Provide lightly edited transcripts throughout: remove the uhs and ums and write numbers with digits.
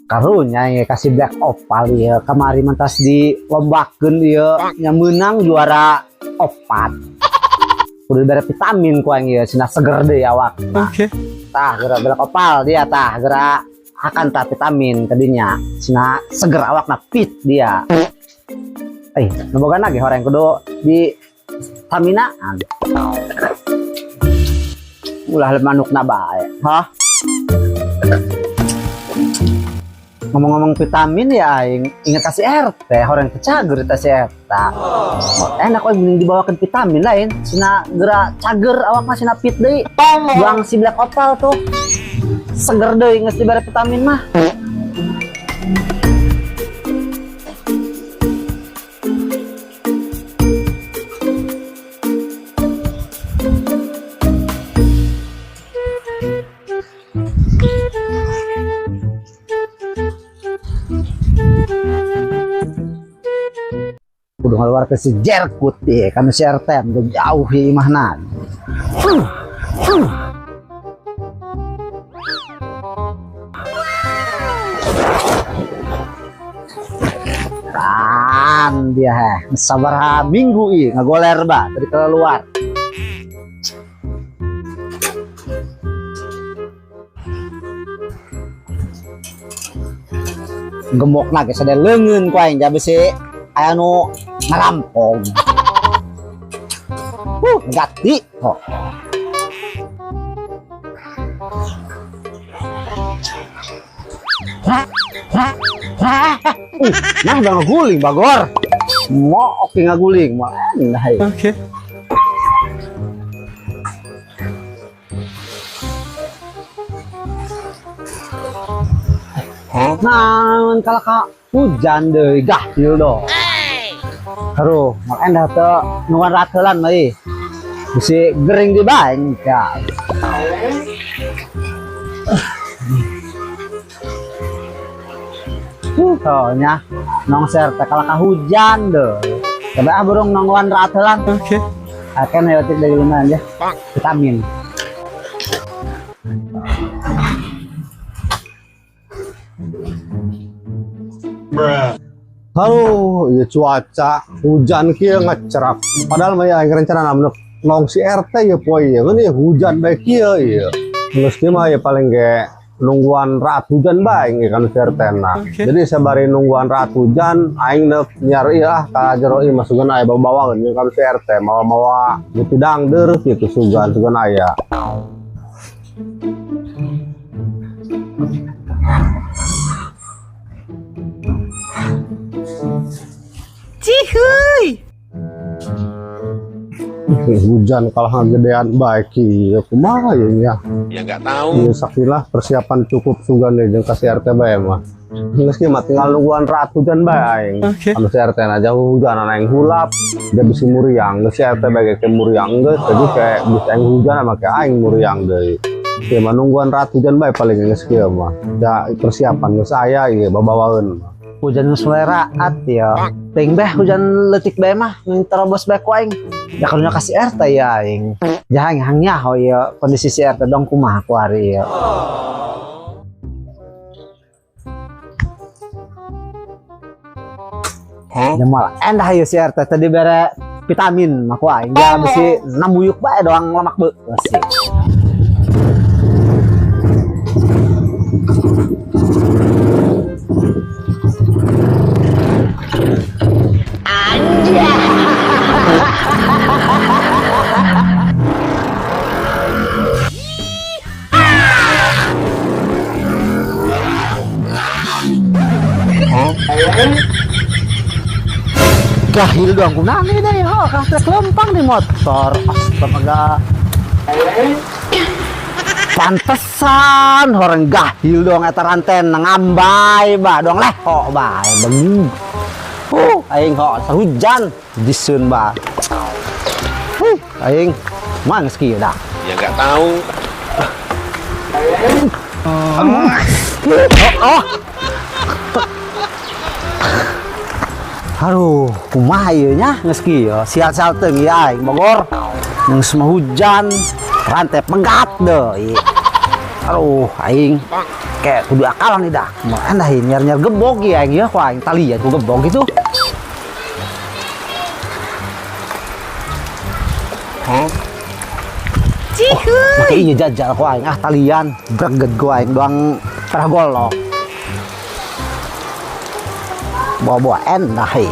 Karunya ya kasih Black Opal ya kamari mentas di lombakeun ieu nya menang juara opat. Kudu dibere vitamin ku aing ieu cenah seger deui awak. Oke. Tah geura Black Opal dia tah geura akan tah vitamin tadinya cenah seger awakna fit dia. Eh, nu boga lagi horeng kudu di vitaminaan. Ulah manukna bae. Hah? Ngomong-ngomong vitamin ya aing inget kasih RT horeng kecager teh si eta. Oh, enak we mending dibawakeun vitamin lain sina geura cager awakna sina fit deui. Buang si Black Opal tuh. Seger deui geus dibere vitamin mah. Kudu ngaluar ke si Jerkut ieu kan si RT udah jauh ieu imahna. Kan dia heh sabaraha minggu ieu ngagoler ba tadi keluar. Gemokna ge sada leungeun ku aing jabe si aya nu ngarampong. Gati kok. Nah udah ngeguling bagor. Mau oke ngaguling, mau nah. Oke. Nah, kalau kak hujan deh, gahil dong. Aduh, mau endah tuh nuan ratelan mah bisi gering di bangka. Soalnya nongser teh kalau hujan deh. Coba ah burung nongguan ratelan. Oke. Akan lewat dari lima aja. Vitamin. Aduh, ya cuaca hujan kieu ngecerak. Padahal mah ya aing rencana namanya nong si RT ya poe ya ngeun ya hujan bae kieu ya. Geus kieu mah ya paling ge nungguan raat hujan bae aing kan si RT na. Oke. Jadi sabari nungguan raat hujan aing neuk nyiar ieu ah ka jero ieu mah sugan aya bawa-bawaeun jeung ka si RT mawa-mawa guti dangdeur kitu sugan sugan aya. Cihuy. Hujan kalah gedean baik ya kumaha ya nya. Ya nggak tahu. Ieu sakilah persiapan cukup sugan deh jeung ka si RT bae mah. Geus kieu mah tinggal nungguan raat hujan bae aing. Oke. Anu si RT na jauh hujan aing hulap, dia bisi muriang, geus si RT bae ge muriang geus, jadi kayak bisa aing hujan sama kayak aing muriang deui. Kieu mah nungguan raat hujan bae paling geus kieu mah. Da persiapan geus aya ieu babawaeun. Hujan geus mulai raat ya. Ting beh hujan leutik bae mah terobos bae ku aing. Ya karunya kasih RT ya aing. Jahang hang nyaho ya kondisi si RT dong kumaha ku hari ya. Ya malah endah ya si RT tadi bere vitamin mah ku aing. Ya bisi nambuyuk bae doang lemak beuh sih. Gahil doang kunani deh, oh, kastrek lempang di motor. Astaga. Pantesan orang gahil doang eta ranten ngambai bah doang leho bah bengi. Aing ho hujan jisun bah. Aing mah geus kieu dah. Ya nggak tahu. Oh, oh. Aduh, kumaha ieu nya geus kieu. Sial-sial teuing ieu aing Bogor. Yang semua hujan, rantai pegat deui. Aduh, aing. Kayak kudu akalan nih dah. Mau endah nyar-nyar gebog ya aing ya ku aing tali ya ku gebog gitu. Cihuy. Make iya jajal ku aing ah talian greget ku aing doang parah golok. Bawa-bawa endah hei.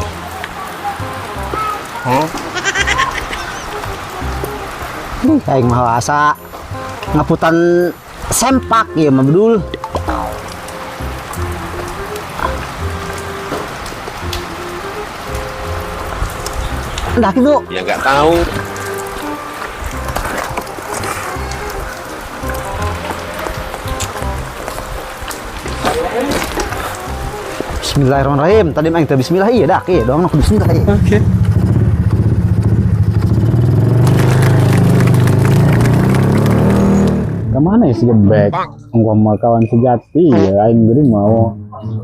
Aing mah asa ngaputan sempak ya mah bedul. Endah gitu. Ya nggak tahu. Bismillahirrahmanirrahim. Tadi mah aing teh bismillah iya dah, iya doang aku bismillah iya. Oke. Kemana ya si gebek? Engkau mah kawan sejati ya, aing geuring mau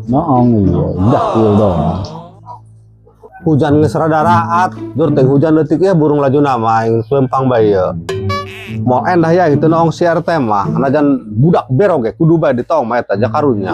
noong iya, dah kieu dong. Hujan geus rada raat, dur teh hujan leutik ya burung laju nama aing lempang bae ieu. Mau endah ya gitu noong si RT mah, anajan budak bero ge kudu bae ditong mah eta jakarunya.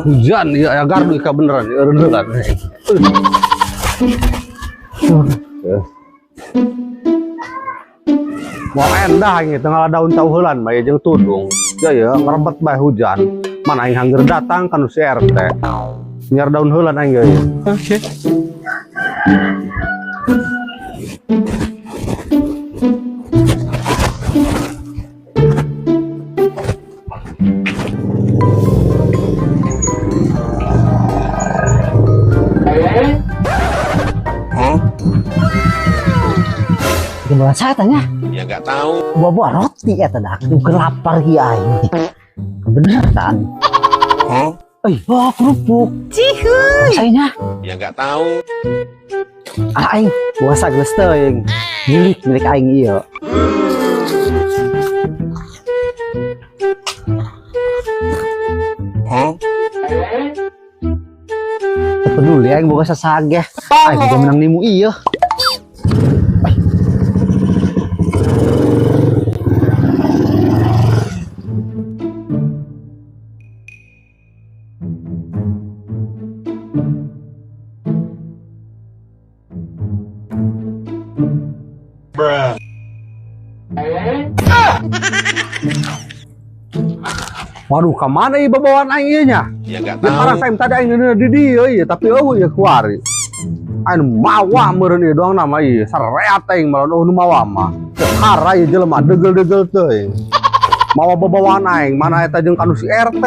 Hujan ya, ya gardu ika beneran ya beneran. Mau endah aing tengah daun cauheulan bae jeung tudung. Ya ya ngrebet bae hujan. Mana aing hangger datang kan si RT. Nyar daun heulan aing ge. Oke. Gimana saya tanya? Ya nggak tahu. Buah-buah roti ya tadi aku kelapar ki aing. Beneran. Eh, wah kerupuk. Cihuy. Sayanya. Ya nggak tahu. Ah aing, puasa geus teuing. Milik milik aing ieu. Teu peduli aing boga sasageh. Aing boga menang nimu ieu. Waduh, kemana ieu babawaan aing ieu nya? Ya nggak Di parang tahu. saya tadi aing di dieu ieu, tapi eueuh ieu kuari. Aing mawa meureun ieu doang nama ieu, sareat aing malah nu mawa mah. Hara ieu jelema degel-degel teuing. Mawa babawaan aing, mana eta jeung kanu si RT.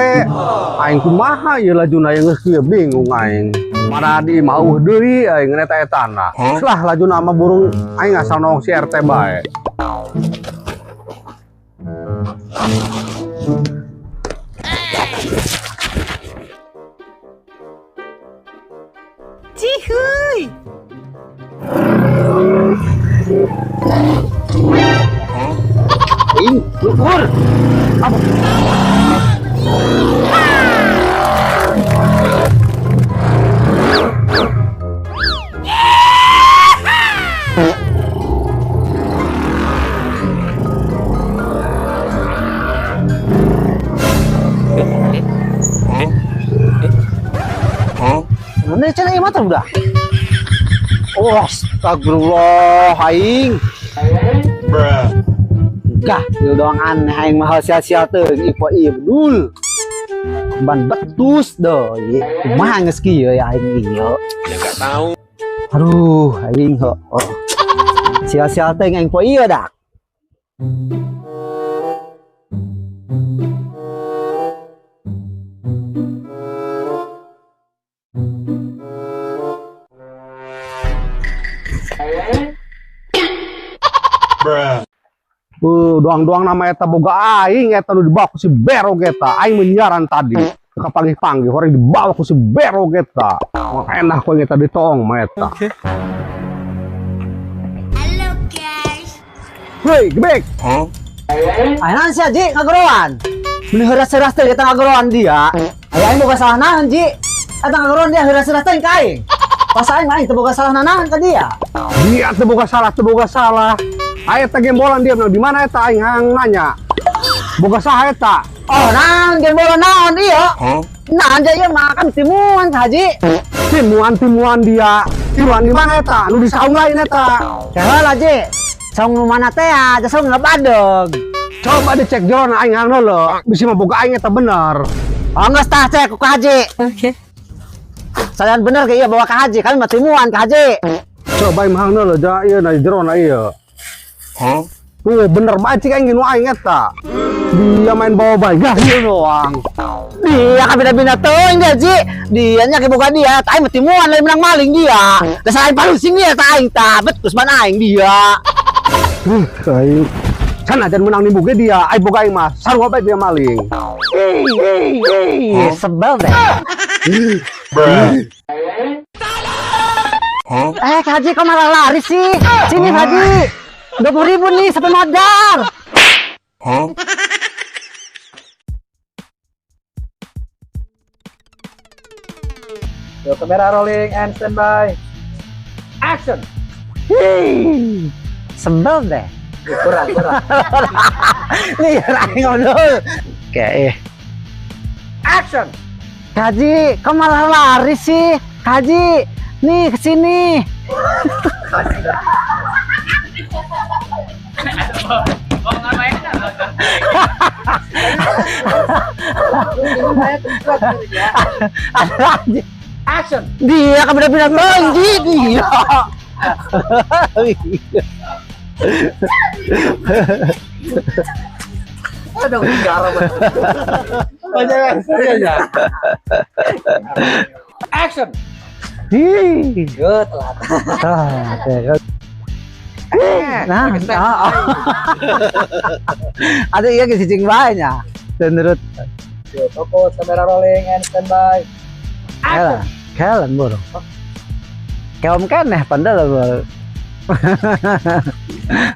Aing kumaha ieu lajuna ieu geus kieu bingung aing. Mana di imah eueuh deui aing eta-etana. Lah lajuna mah burung aing asal noong si RT bae. Cihuy. Aing, luhur. Apa? Mana cenah ieu mah udah. Oh, astagfirullah, aing. Gah, lu doang aneh aing mah sial-sial teuing ieu ieu bedul. Ban betus deui. Kumaha geus kieu ya aing ieu. Ya nggak tahu. Aduh, aing ho. Oh. Sial-sial teuing aing poe ieu dak. Doang-doang nama eta boga aing eta nu dibawa ku si Berog eta. Aing menyiaran tadi. Kapanggih-panggih orang dibawa ku si Berog eta. Enak ku eta ditoong mah eta. Oke. Halo guys. Hei, gebek. Huh? Ayeuna sia Ji ngagoroan. Beli heuras-heuras teh eta ngagoroan dia. Aya aing boga salah naon Ji? Eta ngagoroan dia heuras-heuras teh ka aing. Pas aing mah aing teu boga salah nanaon ka dia. Dia teu boga salah, teu boga salah. Aya eta gembolan dia di mana eta aing hayang nanya. Boga saha eta? Oh, naon gembolan naon ieu? Huh? Naon ja ieu mah kan timuan Haji. Timuan-timuan dia. Timuan di mana eta? Nu di saung lain eta. Heula Ji. Saung nu mana teh ya? Saung nu badeg. Coba dicek jerona aing hayang heula. Bisi mah boga aing eta bener. Oh, geus tah cek ku ka Haji. Oke. Sadar bener ke ieu bawa ka Haji, kami mah timuan ka Haji. Coba aing mah hayang heula ja ieu na jerona ieu. Huh? Tuh bener bae cik aing nu aing eta. Dia main bawa bae gah ieu doang. Dia kan beda-beda teuing dia Ji. Dia nya ke boga dia, tah aing mah timuan lain menang maling dia. Dasar aing palusing dia tah aing tah, betus mana aing dia. Aing kan ajan menang nimbu ge dia, aing boga aing mah sarua bae dia maling. Ih, sebel deh. Huh? Kak Haji kok malah lari sih? Sini Haji. 20.000 nih sampai modal. Huh? Yo, kamera rolling and standby. Action. Hei, sebel deh. Kurang. Nih, aing ngobrol. Oke, Action. Kak Haji, kok malah lari sih? Kak Haji, nih kesini. Action. Dia kan benar-benar tinggi dia. Aduh, garam. Action. Hi. Yo, telat. Nah, ada iya ke cicing bae nya. Menurut Yo, fokus, kamera rolling and standby. Action. Kelan boro. Keom keneh pandal boro.